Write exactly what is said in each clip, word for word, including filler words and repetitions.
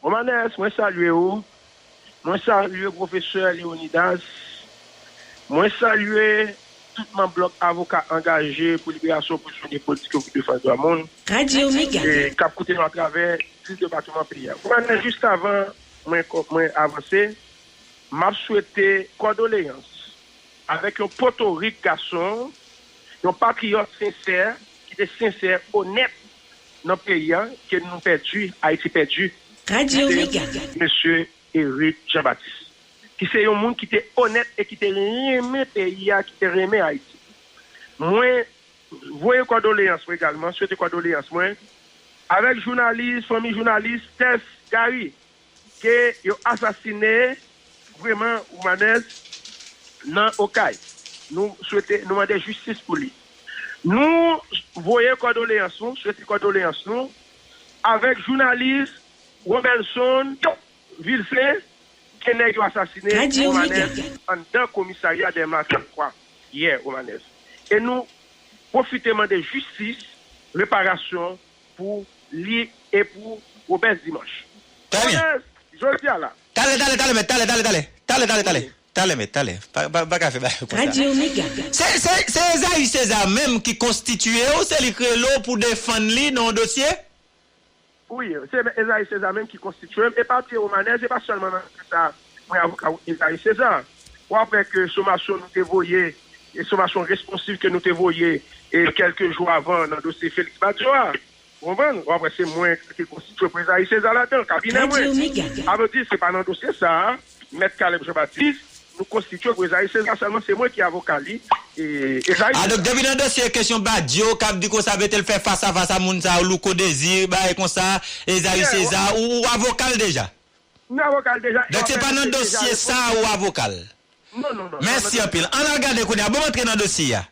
Romanes, mwen salye w. Mwen salye pwofesè Leonidas. Mwen salye tout manm blòk avoka angaje pou liberasyon prizonye politik yo pou defans dwa moun. Radyo Mega. E k ap koute nou atravè dis depatman peyi a. Romanes, jis avan mwen, mwen avanse, m ap swete kòdoleyans avèk yon potorik gason, yon patriyòt sensè, ki te sensè, onèt nan peyi a, ke nou pèdi, Ayiti pèdi. Radyo Mega. Mesye Eric Jean Baptiste, ki se yon moun ki te onèt e ki te renmen peyi a, ki te renmen Ayiti. Mwen voye kòdoleyans mwen egalman, swete kòdoleyans mwen avèk jounalis, fanmi jounalis Tès Gary, ke yo asasine vreman Romanes nan Okay. Nou swete, nou mande jistis pou li. Nou voye kòdoleyans nou, swete kòdoleyans nou avèk jounalis Robelson Vilsen, ke nèg yo asasine Romanes anndan komisarya Dèlma trannntwa yè, Romanes. E nou pwofite mande jistis, reparasyon pou li e pou Robes Dimanche. Trè byen. Romanes, jodi a la. Talè, talè, talè, mèt, talè, talè, talè. Talè, talè, talè. Talè, mèt, talè. Pa, pa, pa ka fè bagay konsa. Radyo Mega. Se, se, se Ezayi Seza menm ki konstitye w, se li k rele w pou defann li nan yon dosye? Wi, se Ezayi Seza menm ki konstitye m. E pa bliye, Romanes, e pa sèlman nan sa, mwen avoka Ezayi Seza. W ap wè ke somasyon nou te voye, e somasyon responsiv ke nou te voye, e kèlke jou avan nan dosye Felix Badio a. Ou konprann? W ap wè se mwen ki konstitye pou Ezayi Seza ladan, kabinè mwen. Sa vle di, se pa nan dosye sa a, Mèt Caleb Jean Baptiste, nou konstitye pou Ezayi Seza sèlman, se mwen ki avoka li. E, Ezayi Seza. A, donk, depi nan dosye kesyon Badio, k ap di konsa, mete l fè fas a fas a moun sa yo, Louko Désir, bagay konsa, Ezayi Seza, ou, ou avoka l deja? M avoka l deja. Donk, se pa nan dosye sa a ou avoka l? Non, non, non. Mèsi anpil. Ann al gade kounye a. Bon, antre nan dosye a.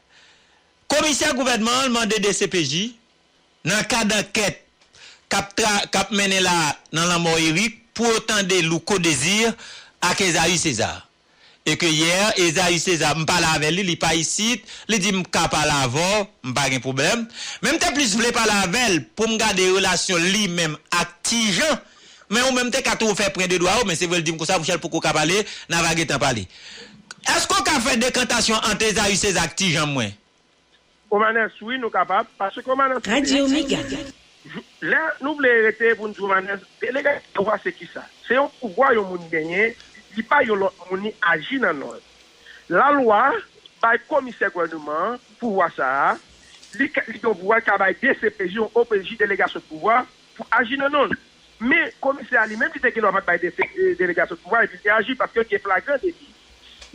Komisè gouvènman an mande D C P J nan kad ankèt k ap tra-, k ap mennen la nan lanmò Eric pou yo tande Louko Désir ak Ezayi Seza. E ke yè, Ezayi Seza, m pale avè li, li pa isit, li di m ka pale avè w, m pa gen pwoblèm. Men m te plis vle pale avè l pou m gade relasyon li menm ak Ti Jan. Men ou menm te ka tou fè pwen de dwa ou, men se vre l di m konsa, Michel poko ka pale, n a va gentan pale. Èske w ka fè dekantasyon ant Ezayi Seza ak Ti Jan mwen? Romanes, wi, nou kapab, paske Romanes, Radyo Mega. Jou-, lè nou vle rete pou n di Romanes, delegasyon pouvwa se kisa? Se yon pouvwa yon moun genyen, li bay yon lòt moun, li aji nan non l. Lalwa bay komisè gouvènman an pouvwa sa a, li ka, li gen yon pouvwa ki ka bay D C P J, yon O P J, delegasyon de pouvwa pou aji nan non l. Men komisè a li menm, li te gen dwa pa t bay de-, e, delegasyon de pouvwa, epi l te aji, paske gen flagran deli.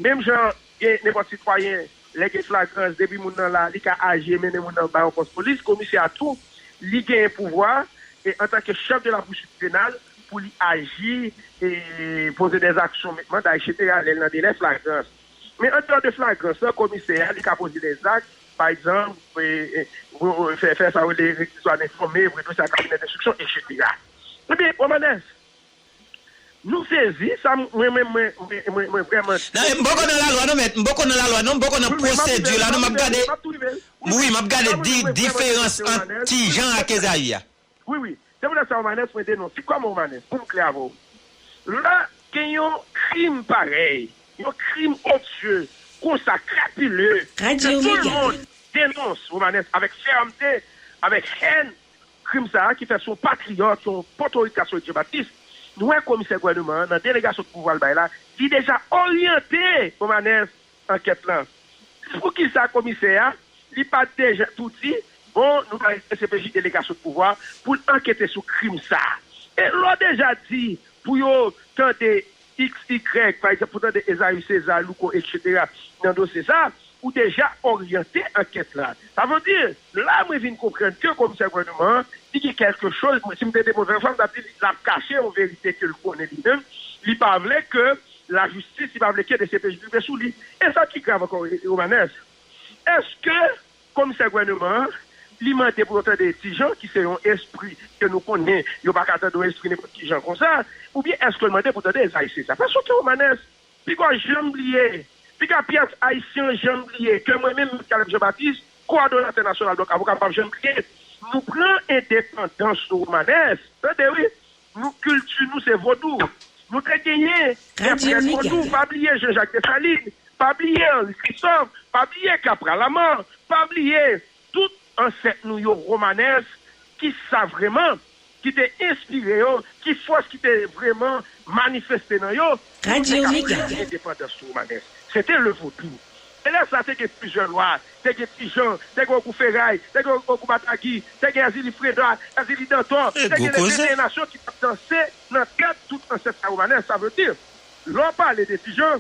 Menm jan gen nenpòt sitwayen, lè gen flagrans, depi moun nan la, li ka aji e mennen moun nan ba yon pòs polis, komisè a tou, li genyen pouvwa, e, antanke chèf de la poursuite pénale, pou li aji, e, poze dèzaksyon, met manda, etsetera, lè l nan delè flagrans. Men andeyò de flagrans lan, komisè a, li ka poze dèzak, pa egzanp, e, e, fè, fè sa yo rele rekiziswa enfòme, voye dosye a kabinè denstriksyon, etsetera. Ebyen, Romanes, nou sezi, sa m-, mwen menm, mwen, mwen, mwen, mwen vrèman. Non, m poko nan lalwa non, mèt, m poko nan lalwa non, m poko nan pwosedi la non, m ap gade. Wi, m ap gade di-, diferans ant Ti Jan ak Ezayi a. Wi, wi. Se poutèt sa, Romanes, mwen denonse. Kòman, Romanes, pou m klè avè w? Lè gen yon krim parèy, yon krim odye, konsa, krapile, ke tout le monde dénonce, Romanes, avèk fèmte, avèk hèn, krim sa a ki fèt sou yon patriyòt, yon potorik gason Jean Baptiste, nou wè komisè gouvènman an, nan delegasyon de pouvwa l bay la, li deja oryante, Romanes, ankèt lan. Poukisa komisè a, li pa t deja tou di, bon, nou bay D C P J delegasyon de pouvwa pou l ankete sou krim sa a? E lè w deja di pou yo tande X Y, pa egzanp, pou tande Ezayi Seza, Louko, etsetera, nan dosye sa a, ou deja oryante ankèt la. Sa vle di, la mwen vin konprann ke komisè gouvènman an, li gen kèlke choz, mwen, si m te de movè fwa, m t ap di l ap kache yon verite ke l konnen li menm, li pa vle ke lajistis, li pa vle ke D C P J rive sou li. E sa ki grav ankò, Romanes, èske komisè gouvènman an, li mande pou yo tande Ti Jan, ki se yon espri ke nou konnen, yo pa ka tande yon espri nenpòt ki jan konsa, oubyen èske l mande pou tande Ezayi Seza? Paske, Romanes, piga w janm bliye, piga pyès Ayisyen an janm bliye ke mwen menm, Mèt Caleb Jean Baptiste, kowòdonatè nasyonal Blòk Avoka, m p ap janm bliye, nou pran endepandans nou, Romanes, tande wi, Nou, kilti nou se vodou. Nou te genyen prèt vodou. Pa bliye Jean-Jacques Dessalines, pa bliye Henri Christophe, pa bliye Capra Laman, pa bliye tout ansèt nou yo womanès. Ki sa vrèman ki te enspire yo, ki fòs ki te vrèman manifeste nan yo pou yo te ka fè endepandans womanès. Se te le vodou. E lè sa, te gen plizyè lwa, te gen Ti Jan, te gen Ogou Feray, te gen Ogou Batagi, te gen Èzili Freda, Èzili Dantò, te gen le venteyen nasyon ki t ap danse nan tèt tout ansèt sa womanès. Sa vle di, lè w pale de Ti Jan,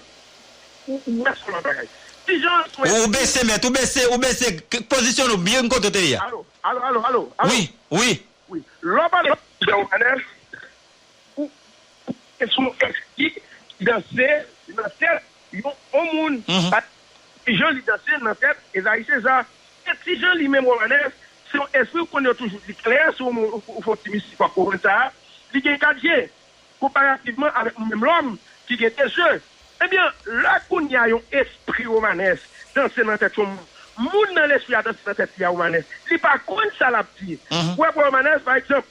ou, ou wè se yon lòt bagay. Ti Jan se yon Ou, ou bese, mèt, ou bese, ou bese k- pozisyon nou byen kote w te ye a. Alo, alo, alo, alo, alo. Wi, wi. Wi. Lè w pale de Ti Jan womanès, ou, ou, se yon espri ki danse nan tèt yon, yon moun. Mhm. Ti Jan li danse nan tèt Ezayi Seza. E Ti Jan li menm womanès, se yon espri ou konn yo toujou di klè, si w, ou, ou fè yon ti mistik w ap konprann sa, li gen kat je. Konparativman avèk nou menm lòm ki gen de je. Ebyen, lè kounye a yon espri womanès danse nan tèt yon moun, moun nan lespri a danse nan tèt li a womanès, li pa konn sa l ap di. Mhm. Ou wè pou womanès, pa egzanp,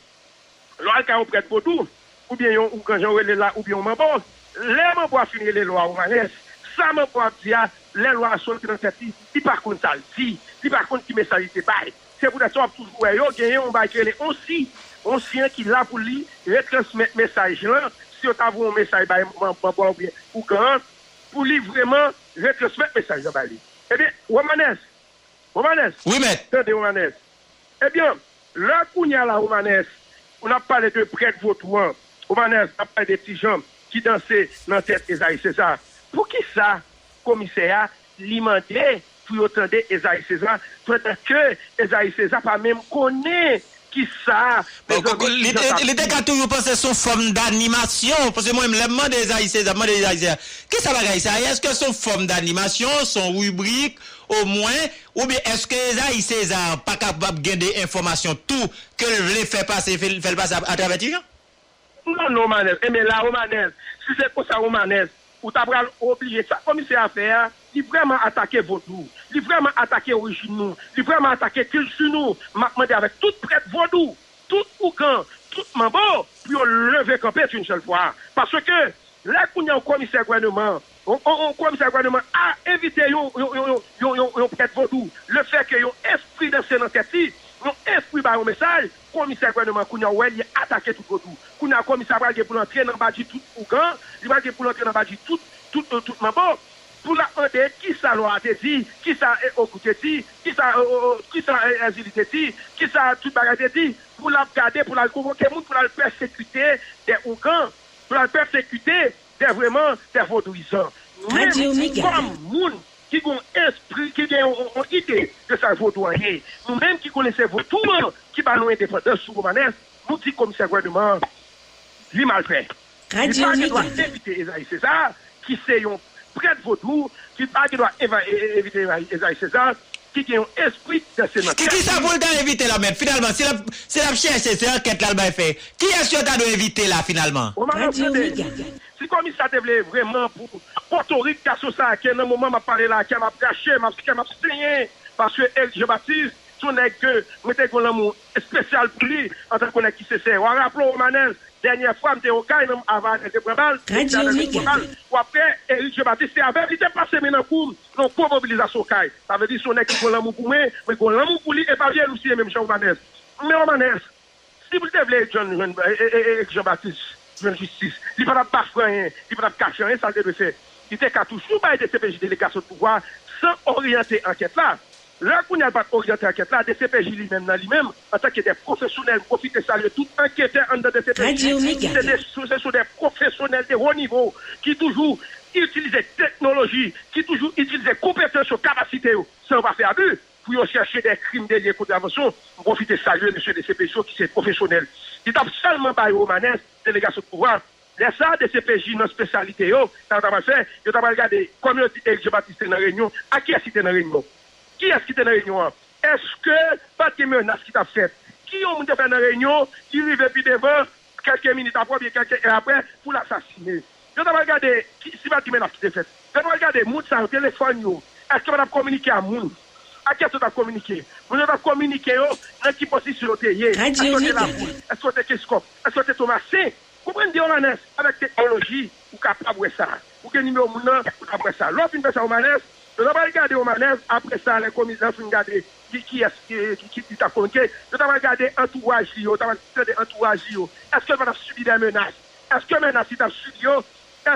lè w al kay yon prèt vodou, oubyen yon ougan jan w rele l la, oubyen yon manbo, lè manbo a fin rele lwa womanès, sa manbo a ap di a, lè lwa a soti nan tèt li, li pa konn sa l di, li pa konn ki mesaj li te bay. Se poutèt sa w ap toujou wè yo genyen yon bagay ki rele onsi. Onsi an ki la pou li retransmèt mesaj lan. Si yo ta voye yon mesaj bay manbo a oubyen ougan an, pou li vrèman retransmèt mesaj lan bay li. Ebyen, womanès, womanès, Wi, mèt. Tande womanès. Ebyen, lè kounye a la womanès, n ap pale de prèt vodou an, womanès, n ap pale de Ti Jan ki danse nan tèt Ezayi Seza. Poukisa komisè a li mande pou yo tande Ezayi Seza, pandan ke Ezayi Seza pa menm konnen ki sa Bon, mezanmi, li, ki jan sa li te ka toujou panse se yon fòm danimasyon, paske mwen menm, lè m mande Ezayi Seza, m mande Ezayi Seza, ki sa bagay sa ye? Èske se yon fòm danimasyon, se yon ribrik, omwen, oubyen èske Ezayi Seza pa kapab gen de enfòmasyon tou ke l vle fè pase, fè, fè l pase atravè Ti Jan? Non, non, Manès. Enben la, Manès, si se konsa, Manès, ou ta pral oblije sa komisè a fè a, li vrèman atake vodou, li vrèman atake orijin nou, li vrèman atake kilti nou. M ap mande avèk tout prèt vodou, tout ougan, tout manbo, pou yo leve kanpe yon sèl fwa. Paske, lè kounye a yon komisè gouvènman, yon, yon, yon komisè gouvènman a envite yon, yon, yon, yon, yon, yon, yon prèt vodou, lefètke yon espri danse nan tèt li, yon espri ba yon mesaj, komisè gouvènman kounye a wè li atake tout vodou. Kounye a komisè a pral gen pou l antre nan badji tout ougan, li pral gen pou l antre nan badji tout, tout, euh, tout manbo, pou l ap mande kisa lwa a te di, kisa, eh, Ogou te di, kisa, eh, oh, oh, kisa, eh, Èzili te di, kisa tout bagay te di, pou l ap gade, pou l al konvoke moun, pou l al pèsekite de ougan, pou l al pèsekite de vrèman de vodouyizan. Nou menm, kòm moun ki gen yon espri, ki gen yon, yon, yon ide de sa vodou an ye, nou menm ki konnen se vodou an ki ba nou endepandans sou Romanes, nou di komisè gouvènman an, li mal fè. Li pa gen dwa envite Ezayi Seza, ki se yon prèt vodou, ki pa gen dwa eva-, e-, e-, envite Ezayi Seza, ki gen yon espri ki danse nan tèt li. Ki sa pou l ta envite la menm? Finalman, si l ap, si l ap chèche, se ankèt la l bay fè. Kiyès yo ta dwe envite la finalman? Romanes, tande, si komisè a te vle vrèman pou potorik gason sa a, ke nan moman m ap pale la, kè m ap rache, m ap, kè m ap senyen, paske Eric Jean Baptiste, se yon nèg ke mwen te gen yon lanmou espesyal pou li, antanke yon nèg ki sensè. W a raple w, Romanes, dènyè fwa m te Okay, nan, avan Ariel te pran bal, m te al nan Ariel pran bal. W ap wè, Eric Jean Baptiste, se avè l li te pase men nan kou m, nan gwo mobilizasyon Okay. Sa vle di, se yon nèg ki gen lanmou pou mwen, mwen gen lanmou pou li, e pa vye lou siye menm jan Romanes. Men Romanes, si pou l te vle John, John, e, e, e, e, Jean Baptiste, John Justice, li pa t ap bafre anyen, li pa t ap kache anyen, sa l te dwe fè. Li te ka toujou bay D C P J delegasyon de pouvwa san oryante ankèt la. Lè kounye a l pa t oryante ankèt la, D C P J li menm nan li menm, antanke de pwofesyonèl, m pwofite salye tout anketè anndan D C P J, se de, se, se de pwofesyonèl de wo nivo ki toujou itilize teknoloji, ki toujou itilize konpetans yo, kapasite yo, san yo pa fè abi, pou yo chèche de krim de lye kontravansyon. M pwofite salye mesye D C P J yo ki se pwofesyonèl. Li t ap sèlman bay Romanes delegasyon de pouvwa. Lè sa a, D C P J nan espesyalite yo, sa yo ta pral fè, yo ta pral gade, kòm yo di Eric Jean Baptiste te nan reyinyon, a kiyès ki te nan reyinyon? Kiyès ki te nan reyinyon an? Èske pa t gen menas ki t ap fèt? Ki yon moun te fè nan reyinyon, ki rive pi devan, kèlke minit apre, oubyen kèlke è apre, pou l asasine? Yo ta pral gade ki, si pa t gen menas ki te fèt. Yo ta pral gade moun sa yo, telefòn yo. Èske yo pa t ap kominike a moun? Ak kiyès yo t ap kominike? Moun yo t ap kominike yo nan ki pozisyon yo te ye? Èske yo te Lavil? Èske yo te Kenskòf? Èske yo te Tomasen? Konprann byen, Omanès, avèk teknoloji, ou kapab wè sa. Ou gen nimewo moun nan, ou t ap wè sa. Lè w fin fè sa, Omanès, yo ta pral gade Omanès, apre sa, lè komi-, lè yo fin gade ki, kiyès ki, ki, ki, ki t ap kominike, yo ta pral gade antouraj li yo, yo ta pral tande antouraj li yo. Èske l pa t ap sibi de menas? Èske menas li t ap sibi yo,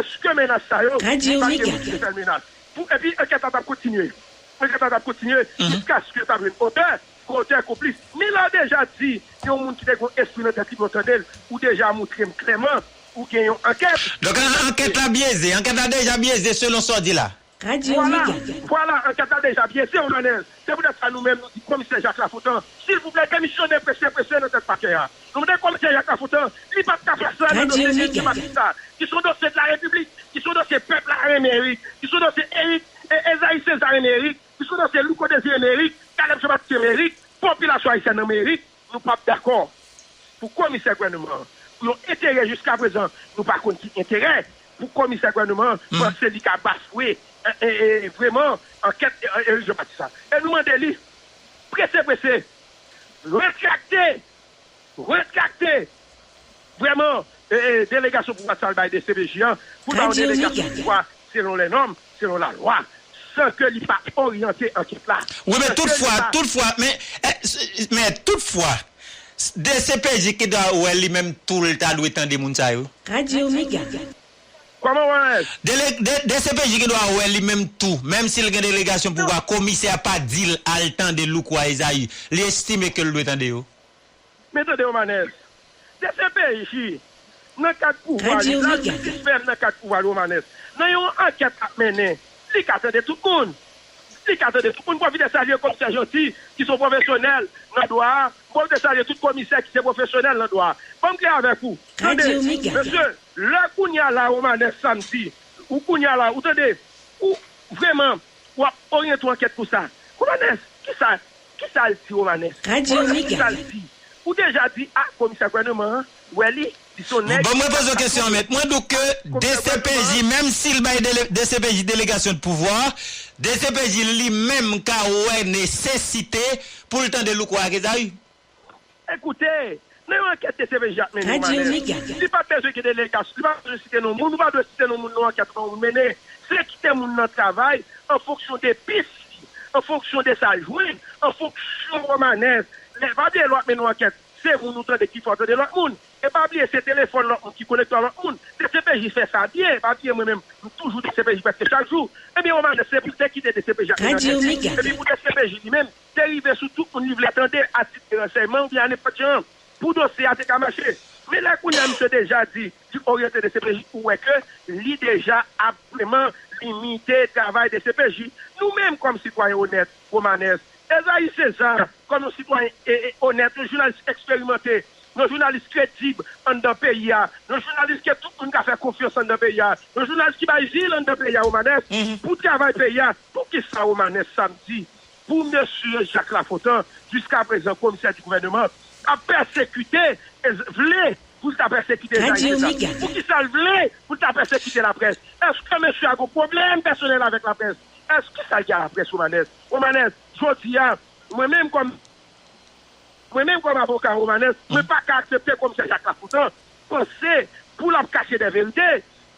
èske menas sa yo, li pa t gen moun ki te fè l menas? Pou, epi ankèt la t ap kontinye. Ankèt la t ap kontinye jiskaske yo t ap jwenn otè, otè konplis. Men lè w deja di yon moun ki te gen yon espri nan tèt li pou yo tande l, ou deja montre m klèman ou gen yon ankèt. Donk, an-, ankèt la byeze. Ankèt la deja byeze selon sa w di la. Vwala, vwala, ankèt la deja byeze, Omanès. Se poutèt sa nou menm nou di Komisè Jacques Lafontant, silvouplè, demisyone prese, prese nan tèt pakè a. Nou mande Komisè Jacques Lafontant, li p ap ka fè sa nan dosye Eric Jean Baptiste la, ki se yon dosye de la Repiblik, ki se yon dosye pèp la renmen Eric, ki se yon dosye Eric, e, Ezayi Seza renmen Eric, ki se yon dosye Louko Désir renmen Eric, Caleb Jean Baptiste renmen Eric, popilasyon ayisyèn renmen Eric. Nou p ap dakò pou komisè gouvènman an, pou yon enterè jiskaprezan nou pa konn ki enterè, pou komisè gouvènman an panse li ka bafwe, e, e, e, vrèman, ankèt, e, e, Eric Jean Baptiste la. E nou mande li, prese, prese, retrakte, retrakte, vrèman, e, e, delegasyon pouvwa sa l bay D C P J an, pou l ba yon delegasyon pouvwa selon lè nòm, selon lalwa, san ke li pa oryante ankèt la. Wi, men toutfwa, toutfwa, men, e, s-, men toutfwa, s-, D C P J ki dwa wè li menm tou l ta dwe tande moun sa yo. Kòman, Omanès? Dele-, de-, D C P J ki dwa wè li menm tou, menm si l gen delegasyon pouvwa, komisè a pa di l al tande Louko a Ezayi, li estime ke l dwe tande yo. Men tande, Omanès, D C P J nan kad pouvwa li, laltris li fè nan kad pouvwa li, Omanès, nan yon ankèt l ap mennen, li ka tande tout moun. Li ka tande tout moun. Bon, vin de salye komisè Jeanty, ki se yon pwofesyonèl nan dwa a. Bon, vin de salye tout komisè ki se pwofesyonèl nan dwa a. Ban m klè avèk ou. Tande, mesye, lè kounye a la, Omanès, sa m di, ou kounye a la, ou tande, ou vrèman, w ap oryante yon ankèt konsa. Omanès, kisa, kisa l di, Omanès? Omanès, kisa l di? Ou deja di, a, komisè gouvènman an, wè li, li se yon nèg. Bon, mwen poze w kesyon an, mèt. Mwen di w ke D C P J, menm si l bay dele-, D C P J delegasyon de pouvwa, D C P J li menm ka wè nesesite pou l tande Louko ak Ezayi. Ekoute, nan yon ankèt D C P J ap mennen, Omanès, li pa bezwen gen delegasyon, li pa bezwen site non moun, ou pa dwe site non moun nan ankèt non moun mennen. Se kite moun nan travay an fonksyon de pis li, an fonksyon de sa l jwenn, an fonksyon, Omanès. Lè, pa bliye, lè w ap mennen yon ankèt, se moun ou tande ki fè w tande lòt moun. E pa bliye, se telefòn lòt moun ki konekte w a lòt moun. D C P J fè sa byen. Pa bliye, mwen menm, m toujou D C P J prèske chak jou. Ebyen, Omanès, se pou te kite D C P J ap mennen ankèt li. Epi pou D C P J li menm, te rive sou tout moun li vle tande, a tit de ransèyman oubyen a nenpòt jan pou dosye a te ka mache. Men lè kounye a misye deja di li oryante D C P J, ou wè ke li deja ap vrèman limite travay D C P J. Nou menm kòm sitwayen onèt, Omanès, Ezayi Seza, kòm yon sitwayen e, e, onèt, yon jounalis eksperimante, yon jounalis kredib anndan peyi a, yon jounalis ke tout moun ka fè konfyans anndan peyi a, yon jounalis ki bay vil anndan peyi a, Omanès, pou travay peyi a. Poukisa, Omanès, sa m di, pou mesye Jacques Lafontant, jiskaprezan komisè di gouvènman, ap pèsekite, e, vle pou l ta pèsekite Ezayi Seza? Poukisa l vle pou l ta pèsekite laprès? Èske mesye a gen pwoblèm pèsonèl avèk laprès? Èske sa l gen a laprès, Omanès? Omanès, jodi a, mwen menm kòm, mwen menm kòm avoka, Omanès, mwen pa ka aksepte komisè Jacques Lafontant panse pou l ap kache de verite.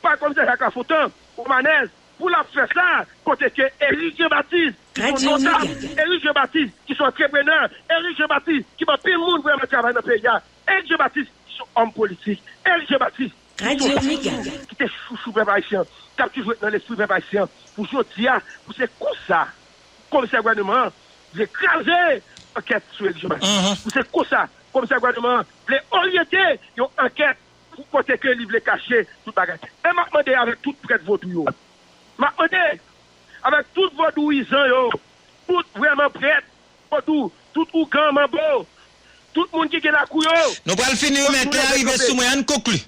Pa komisè Jacques Lafontant, Omanès, pou l ap fè sa, kote ke Eric Jean Baptiste, ki se yon notab, Eric Jean Baptiste, ki se yon antreprenè, Eric Jean Baptiste, ki ban pil moun vrèman travay nan peyi a, Eric Jean Baptiste, ki se yon òm politik, Eric Jean Baptiste, ki se yon chouchou, ki te chouchou pèp ayisyen, k ap toujou ret nan lespri pèp ayisyen, pou jodi a, pou se konsa komisè gouvènman an vle kraze ankèt sou Eric Jean Baptiste. Pou se konsa komisè gouvènman an vle oryante yon ankèt pou kote ke li vle kache tout bagay. E m ap mande avèk tout prèt vodou yo. M ap mande avèk tout vodouyizan yo, tout vrèman prèt vodou, tout ougan manbo, tout moun ki gen lakou yo. Nou pral fini, men lè a rive sou mwen, ann konkli.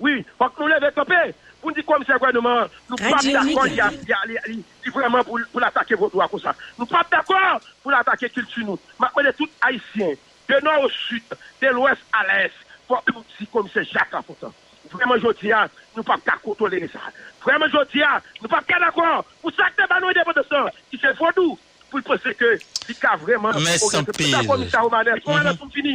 Wi, fòk nou leve kanpe pou n di komisè gouvènman an, nou p ap dakò li, li, li, li, li vrèman pou, pou l atake vodou a konsa. Nou p ap dakò pou l atake kilti nou. M ap mande tout Ayisyen, de nò o sid, de lwès a lès, fòk nou di komisè Jacques Lafontant, vrèman jodi a, nou p ap ka tolere sa. Vrèman jodi a, nou p ap ka dakò pou sa k te ba nou endepandans lan, ki se vodou, pou l panse ke li ka vrèman oryante. Dakò, Mista Romanes. Romanes, pou m fini.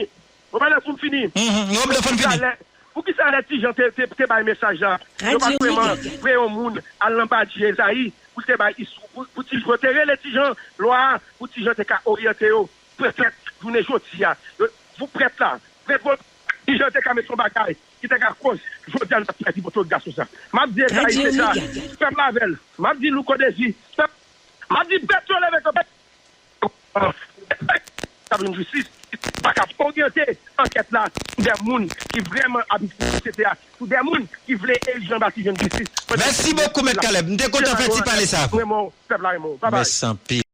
Romanes, pou m fini. Pou ki sa lè, pou ki sa lè Ti Jan te, te, te bay mesaj la, yo pa t vrèman voye yon moun al nan badji Ezayi pou l te bay istwa, pou, pou Ti Jan, te rele Ti Jan lwa a, pou Ti Jan te ka oryante yo. Petèt, jounen jodi a, yo, pou prèt la, prèt bon, Ti Jan te ka met yon bagay ki te ka koz jodi a n ap pèdi potogas konsa. M ap di Ezayi se sa, pèp la avè l. M ap di Louko Dezi, pèp, m ap di pèp yo leve kanpe. Sa vin jistis, pa ka oryante ankèt la sou de moun ki vrèman abitye sosyete a, sou de moun ki vle Jan Batis jwenn jistis. Mèsi bokou, Mèt Kalèb. M te kontan fè ti pale sa. Mwen, mwen, pèp la, mwen, babay. Mèsi anpil.